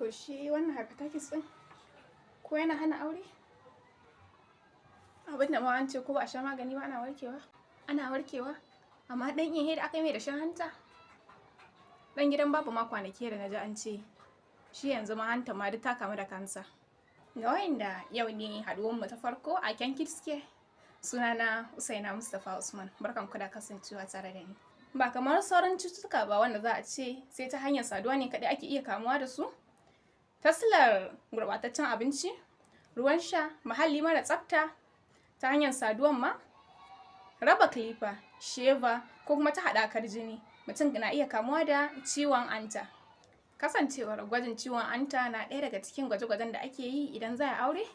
To shi wannan hepatitis ɗin ko yana hana aure? Abin da ma an ce ko ba a sha magani ba ana warkewa? Ana warkewa? Amma ɗan iya da aka yi mai dashen hanta? Ɗan gidan babu ma kwanaki da na ji an ce shi yanzu ma hanta ma duk ta kamu da kansa. Ga wa'inda yau ne haɗuwanmu ta farko a Ken Kids Care. Sunana Usaina Mustapha Usman. Barkanku da kasancewa tare da ni. Ba kamar sauran cututtuka ba wanda za a ce sai ta hanyar saduwa ne kaɗai ake iya kamuwa da su. Ta silar gurɓataccen abinci, ruwan sha, muhalli mara tsafta, ta hanyar saduwan ma, raba kilifa, sheva ko kuma ta haɗakar jini, mutum na iya kamuwa da ciwon hanta. Kasancewar gwajin ciwon hanta na ɗaya daga cikin gwaje-gwajen da ake yi idan za a yi aure,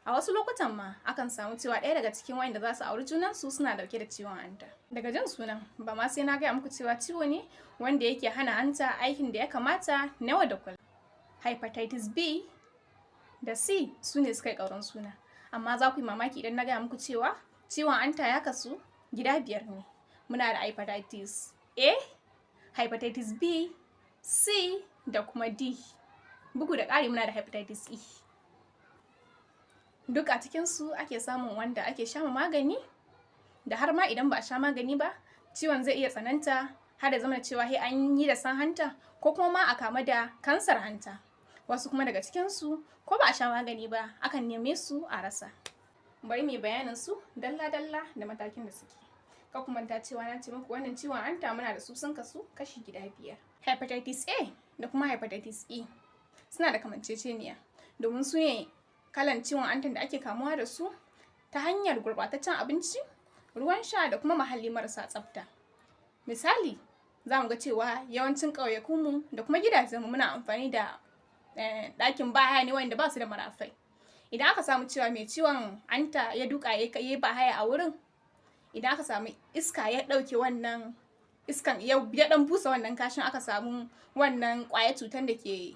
a wasu lokutan ma akan samu cewa ɗaya daga cikin waɗanda za su auri junansu suna ɗauke da ciwon hanta. Daga jin sunan ba ma sai na gaya muku cewa ciwo ne wanda yake hana hanta aikin da ya kamata na yau da kullum. Hepatitis B da C su ne suka yi ƙaurin suna. Amma za ku yi mamaki idan na gaya muku cewa ciwon hanta ya kasu gida biyar ne. Muna da hepatitis A, hepatitis B, C da kuma D. Bugu da ƙari muna da hepatitis E. Duk a cikinsu ake samun wanda ake sha ma magani da har ma idan ba a sha magani ba ciwon zai iya tsananta har ya zamana cewa sai an yi dasan hanta ko kuma ma a kamu da kansar hanta. Wasu kuma daga cikinsu ko ba a sha magani ba akan neme su a rasa. Bari mu yi bayanin su dalla-dalla da matakin da suke. Kar ku manta cewa na ce muku wannan ciwon hanta muna da su sun kasu kashi gida biyar. Hepatitis A da kuma hepatitis E suna da kamanceceniya domin su ne kalan ciwon hantan da ake kamuwa da su ta hanyar gurɓataccen abinci, ruwan sha da kuma muhalli marasa tsafta. Misali, za mu ga cewa yawancin ƙauyakunmu da kuma gidajenmu muna amfani da ɗakin bahaya ne wanda ba su da marafai. Idan aka samu cewa mai ciwon hanta ya duƙa ya yi bahaya a wurin, idan aka samu iska ya ɗauke wannan iskan ya ɗan busa wannan kashin, aka samu wannan ƙwayar cutar da ke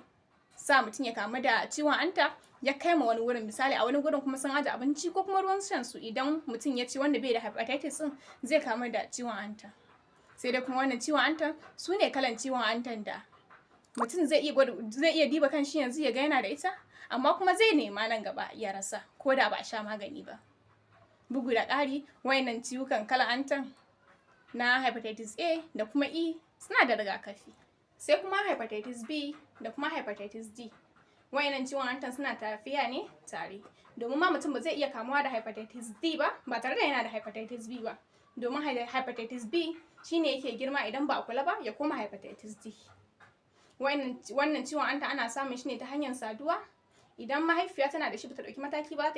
sa mutum ya kamu da ciwon hanta ya kai ma wani wurin, misali a wani wurin kuma sun aje abinci ko kuma ruwan shan su, idan mutum ya ci wanda bai da hepatitis ɗin zai kamu da ciwon hanta. Sai dai kuma wannan ciwon hantan su ne kalan ciwon hantan da mutum zai iya gwada, zai iya diba kanshi yanzu ya ga yana da ita, amma kuma zai nema nan gaba ya rasa ko da ba a sha magani ba. Bugu da ƙari, waɗannan ciwukan kalan hantan na hepatitis A da kuma E suna da rigakafi. Sai kuma hepatitis B da kuma hepatitis D. Waɗannan ciwon hantan suna tafiya ne tare, domin ma mutum ba zai iya kamuwa da hepatitis D ba ba tare da yana da hepatitis B ba. Domin hepatitis B shi ne yake girma idan ba a kula ba ya koma hepatitis D. Wannan ciwon hanta ana samun shi ne ta hanyar saduwa. Idan mahaifiya tana da shi bata ɗauki mataki ba,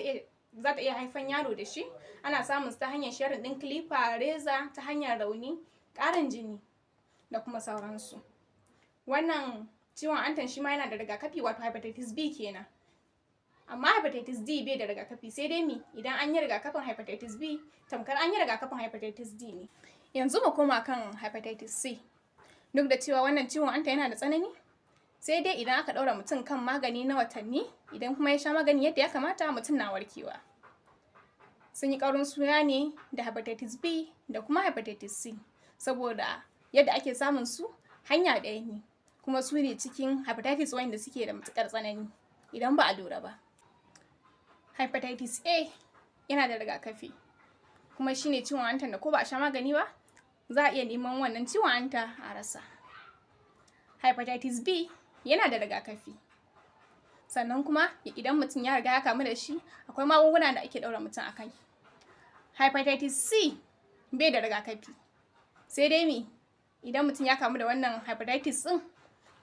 za ta iya haifan yaro da shi. Ana samun su ta hanyar sharing ɗin kilifa, reza, ta hanyar rauni, ƙarin jini da kuma sauransu. Wannan ciwon hantan shi ma yana da rigakafi, wato hepatitis B kenan. Amma hepatitis D bai da rigakafi, sai dai me, idan an yi rigakafin hepatitis B tamkar an yi rigakafin hepatitis D ne. Yanzu mu koma kan hepatitis C. Duk da cewa wannan ciwon hanta yana da tsanani, sai dai idan aka ɗaura mutum kan magani na watanni, idan kuma ya sha magani yadda ya kamata, mutum na warkewa. Sun yi ƙaurin suna ne da hepatitis B da kuma hepatitis C saboda yadda ake samun su hanya ɗaya ne, kuma su ne cikin hepatitis wa'inda suke da matuƙar tsanani idan ba a lura ba. Hepatitis A yana da rigakafi, kuma shi ne ciwon hantan da ko ba a sha magani ba za a iya neman wannan ciwon hanta a rasa. Hepatitis B yana da rigakafi, sannan kuma idan mutum ya riga ya kamu da shi akwai magunguna da ake ɗaura mutum a kai. Hepatitis C bai da rigakafi, sai dai me, idan mutum ya kamu da wannan hepatitis ɗin,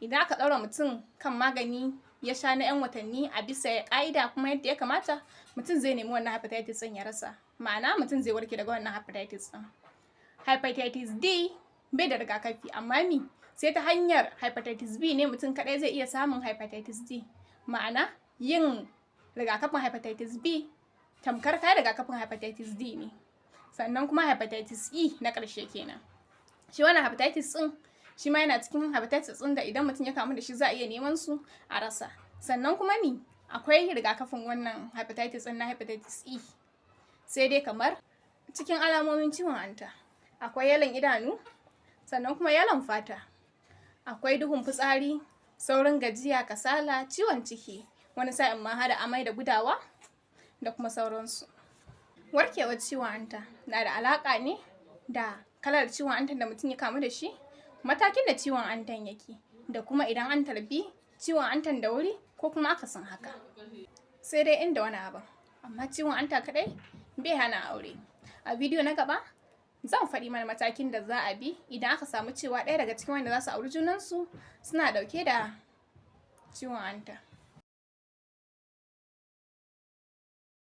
idan aka ɗaura mutum kan magani ya sha na 'yan watanni a bisa ƙa'ida kuma yadda ya kamata, mutum zai nemi wannan hepatitis ɗin ya rasa. Ma'ana, mutum zai warke daga wannan hepatitis ɗin. Hepatitis D bai da rigakafi, amma me, sai ta hanyar hepatitis B ne mutum kaɗai zai iya samun hepatitis D. Ma'ana, yin rigakafin hepatitis B tamkar ka yi rigakafin hepatitis D ne. Sannan kuma hepatitis E na ƙarshe kenan. Shi wannan hepatitis ɗin shi ma yana cikin hepatitis ɗin da idan mutum ya kamu da shi za a iya neman su a rasa. Sannan kuma me, akwai rigakafin wannan hepatitis ɗin na hepatitis E. Sai dai kamar cikin alamomin ciwon hanta akwai yalon idanu, sannan kuma yalon fata, akwai duhun fitsari, Saurin gajiya, kasala, ciwon ciki, wani sa'in ma har da amai da gudawa da kuma sauransu. Warkewar ciwon hanta na da alaƙa ne da kalar ciwon hantar da mutum ya kamu da shi, matakin da ciwon hantan yake, da kuma idan an tarbi ciwon hantan da wuri ko kuma akasin haka. Sai dai inda wani abun, amma ciwon hanta kaɗai bai hana aure. A bidiyo na gaba zan faɗi mana matakin da za a bi idan aka samu cewa ɗaya daga cikin wanda za su auri junansu suna ɗauke da ciwon hanta.